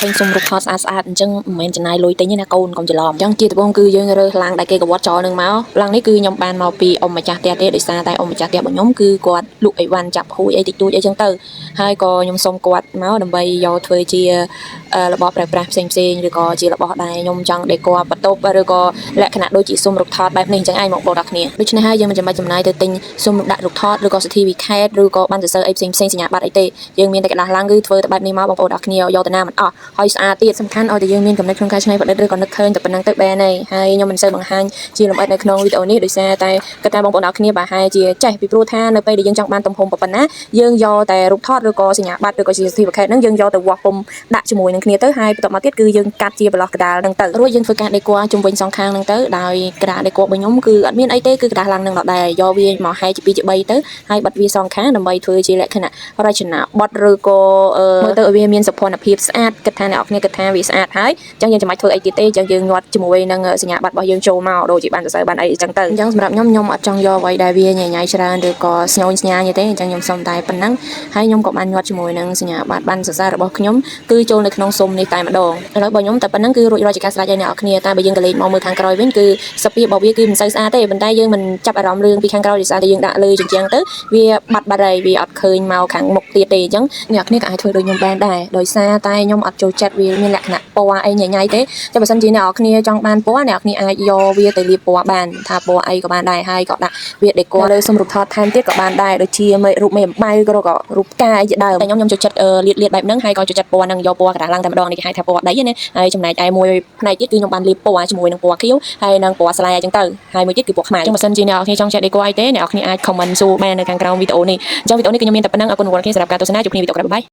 ឃើញសុំរូបថតស្អាតស្អាតអញ្ចឹងមិនមែនចំណាយលុយទិញទេណាកូនកុំច្រឡំអញ្ចឹងជាដំបូងគឺយើងរើសឡាំងដែលគេកវត្តចោលនឹងមកឡាំងនេះគឺខ្ញុំបានមកពីអ៊ំម្ចាស់ផ្ទះទេដោយសារតែអ៊ំម្ចាស់ផ្ទះរបស់ខ្ញុំគឺគាត់លក់អីវ៉ាន់ចាប់ហួយអីតិចតួចអីចឹងទៅហើយក៏ខ្ញុំសុំគាត់មកដើម្បីយកធ្វើជារបស់ប្រើប្រាស់ផ្សេងផ្សេងឬក៏ជារបស់ដែលខ្ញុំចង់ដេកបន្ទប់ឬក៏លក្ខណៈដូចជាសុំរូបថតបែបនេះអញ្ចឹងឯងមកបងប្អូនគ្នាដូច្នេះហើយយើងមិនចាំបាច់ចំណាយទៅទិញសុំដាក់រូបថតឬក៏ certificate ឬក៏បានសរសើរអីផ្សេងផ្សេងសញ្ញាបត្រអីទេយើងមានតែក្រដាសឡាំងគឺធ្វើតែបែបនេះមកបងប្អូនអរគ្នាយកទៅណាមិនអស់ហើយស្អាតទៀតសំខាន់ឲ្យតែយើងមានកំណត់ក្នុងការច្នៃប្រឌិតឬក៏នឹកឃើញតែប៉ុណ្្នឹងទៅបែនហើយហើយខ្ញុំមិនសូវបង្ហាញជាលម្អិតនៅក្នុងវីដេអូនេះដោយសារតែគិតថាបងប្អូនអរគ្នាប្រហែលជាចេះពីព្រោះថានៅពេលដែលយើងចង់បានទំហំប៉ុណ្ណាយើងយកតែរូបថតឬក៏សញ្ញាបត្រឬក៏ជា certificate ហ្នឹងយើងយកទៅវាស់ពុំដាក់ជាមួយនឹងគ្នាទៅហើយបន្ទាប់មកទៀតគឺយើងកាត់ជាប្រឡោះកដាលហ្នឹងទៅរួចយើងធ្វើការដេគ័រជុំវិញសងខាងហ្នឹងទៅដោយក្រដាសដេគ័ររបស់ខ្ញុំគឺអត់មានអីទេគឺក្រដាសឡាំងហ្នឹងដដែលយកវាមកហែកជា2ជា3ទៅហើយបិទវាសងខាងដើម្បីធ្វើជាលក្ខណៈរចនាបថឬក៏មើលទៅឲ្យវាមានសោភ័ណភាពស្អាតគិតថាអ្នកនរគ្នាគិតថាវាស្អាតហើយអញ្ចឹងយើងចាំបាច់ធ្វើអីទៀតទេអញ្ចឹងយើងញាត់ជាមួយនឹងសញ្ញាបត្ររបស់យើងចូលមកដូចជាបានសរសើរបានអីអញ្ចឹងទៅអញ្ចឹងសម្រាប់ខ្ញុំខ្ញុំអត់ចង់យកអ្វីដែលវាញញៃច្រើនឬក៏ស្ញូញស្ញាញទេអញ្ចឹងខ្ញុំសុំតែប៉ុណ្ណឹងហើយខ្ញុំក៏បានញាត់ជាមួយនឹងសញ្ញាបត្របានសរសើររបស់ខ្ញុំគឺចូលនៅក្នុងស៊ុមនេះតែម្ដងឥឡូវបើខ្ញុំតែប៉ុណ្ណឹងគឺរួចរាល់ជាការស្រេចហើយអ្នកនរគ្នាតែបើយើងក៏លេចមកមើលខាងក្រោយវិញគឺសភាពរបស់វាគឺមិនសូវស្អាតទេប៉ុន្តែយើងមិនចាប់អារម្មណ៍រឿងពីខាងក្រោយដោយសារតែយើងដាក់លើជញ្ជាំងទៅវាបាត់បាត់ហើយវាអត់ឃើញមកខាងមុខទៀតទេអញ្ចឹងអ្នកគ្នាក៏អាចធ្វើដូចខ្ញុំបានដែរដោយសារតែខ្ញុំអត់ចូលចិត្តវាមានលក្ខណៈពណ៌អីញញៃទេចាំបើសិនជាអ្នកនរគ្នាចង់បានពណ៌អ្នកនរគ្នាអាចយកវាទៅលាបពណ៌បានថាពណ៌អីក៏បានដែរហើយក៏ដាក់វាដេកលើសុំរូបថតថែមទៀតក៏បានដែរដូចជារូបមេអំបៅក៏ក៏រូបផ្កាអីជាដើមតែខ្ញុំខ្ញុំចូលចិត្តលាតលាតបែបហ្នឹងហើយក៏ចូលចិត្តពណ៌ហ្នឹងយកពណ៌ក្រដាសឡើងតែម្ដងនេះគេហៅថាពណ៌ដីណាហើយចំណែកឯមួយផ្នែកទៀតគឺខ្ញុំបានលាបពណ៌ជាមួយនឹងពណ៌ខៀវហើយនិងពណ៌ស្លែអញ្ចឹងទៅហើយមួយទៀតគឺពណ៌ខ្មៅអញ្ចឹងបើសិនជាអ្នកនរគ្នាចង់ចែកដេកអីទេអ្នកនរគ្នាអាច comment សួរបាននៅខាងក្រោមវីដេអូនេះអញ្ចឹងវីដេអូនេះគឺខ្ញុំមានតែប៉ុណ្ណឹងអរគុណបងប្អូនគ្នាសម្រាប់ការទស្សនាជួបគ្នាវីដេអូក្រោយ bye.